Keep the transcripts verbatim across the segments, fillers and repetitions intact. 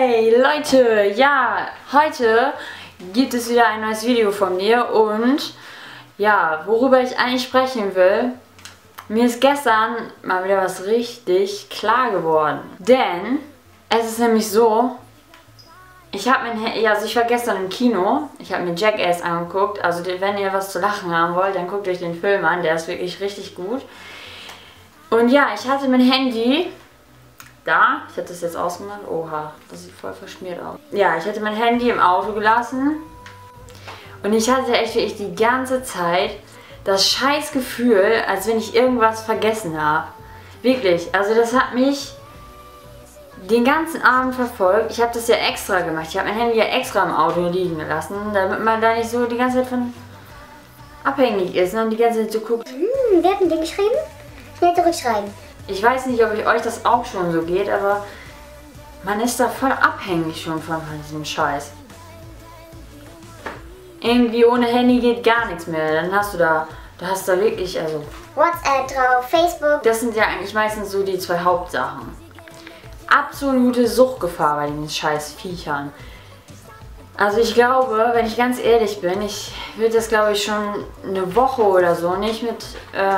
Hey Leute, ja, heute gibt es wieder ein neues Video von mir und ja, worüber ich eigentlich sprechen will, mir ist gestern mal wieder was richtig klar geworden. Denn es ist nämlich so, ich habe mein, ja, also ich war gestern im Kino, ich habe mir Jackass angeguckt. Also wenn ihr was zu lachen haben wollt, dann guckt euch den Film an, der ist wirklich richtig gut. Und ja, ich hatte mein Handy da, ich habe das jetzt ausgemacht. Oha, das sieht voll verschmiert aus. Ja, ich hatte mein Handy im Auto gelassen. Und ich hatte echt wirklich die ganze Zeit das Scheißgefühl, als wenn ich irgendwas vergessen habe. Wirklich, also das hat mich den ganzen Abend verfolgt. Ich habe das ja extra gemacht. Ich habe mein Handy ja extra im Auto liegen lassen, damit man da nicht so die ganze Zeit von abhängig ist und die ganze Zeit so guckt. Hm, wer hat denn den geschrieben? Schnell zurückschreiben. Ich weiß nicht, ob ich euch das auch schon so geht, aber man ist da voll abhängig schon von, von diesem Scheiß. Irgendwie ohne Handy geht gar nichts mehr. Dann hast du da, du hast da wirklich, also WhatsApp drauf, Facebook. Das sind ja eigentlich meistens so die zwei Hauptsachen. Absolute Suchtgefahr bei den scheiß Viechern. Also ich glaube, wenn ich ganz ehrlich bin, ich würde das, glaube ich, schon eine Woche oder so nicht mit, äh,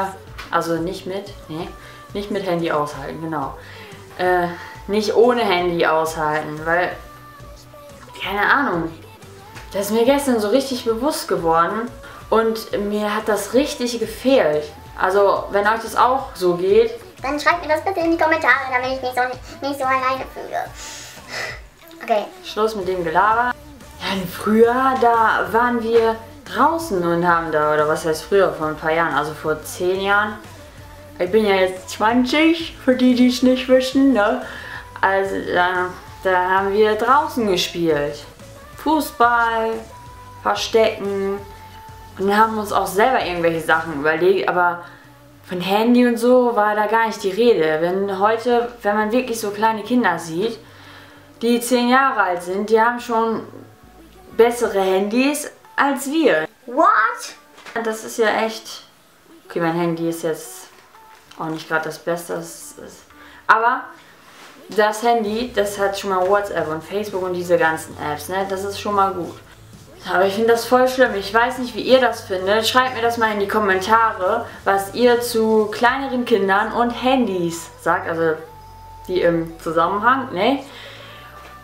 also nicht mit, nee, nicht mit Handy aushalten, genau. Äh, nicht ohne Handy aushalten, weil, keine Ahnung, das ist mir gestern so richtig bewusst geworden und mir hat das richtig gefehlt. Also, wenn euch das auch so geht, dann schreibt mir das bitte in die Kommentare, damit ich mich so, nicht so alleine fühle. Okay. Schluss mit dem Gelaber. Ja, früher, da waren wir draußen und haben da, oder was heißt früher, vor ein paar Jahren, also vor zehn Jahren. Ich bin ja jetzt zwanzig, für die, die es nicht wissen, ne? Also, da, da haben wir draußen gespielt. Fußball, Verstecken. Und haben uns auch selber irgendwelche Sachen überlegt, aber von Handy und so war da gar nicht die Rede. Wenn heute, wenn man wirklich so kleine Kinder sieht, die zehn Jahre alt sind, die haben schon bessere Handys als wir. What? Das ist ja echt. Okay, mein Handy ist jetzt auch nicht gerade das Beste. Das ist, aber das Handy, das hat schon mal WhatsApp und Facebook und diese ganzen Apps, ne? Das ist schon mal gut. Aber ich finde das voll schlimm. Ich weiß nicht, wie ihr das findet. Schreibt mir das mal in die Kommentare, was ihr zu kleineren Kindern und Handys sagt. Also die im Zusammenhang, ne?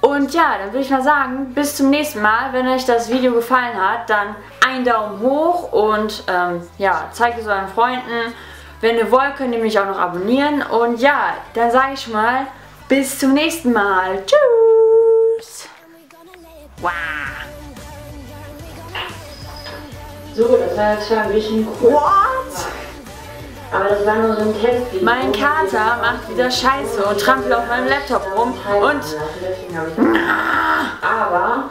Und ja, dann würde ich mal sagen, bis zum nächsten Mal. Wenn euch das Video gefallen hat, dann einen Daumen hoch und, ähm, ja, zeigt es euren Freunden. Wenn ihr wollt, könnt ihr mich auch noch abonnieren. Und ja, dann sage ich schon mal, bis zum nächsten Mal. Tschüss. Wow. So, das war jetzt schon ein bisschen kurz. What? Aber das war nur so ein Test. Mein Kater macht wieder Scheiße und trampelt auf meinem Laptop rum und aber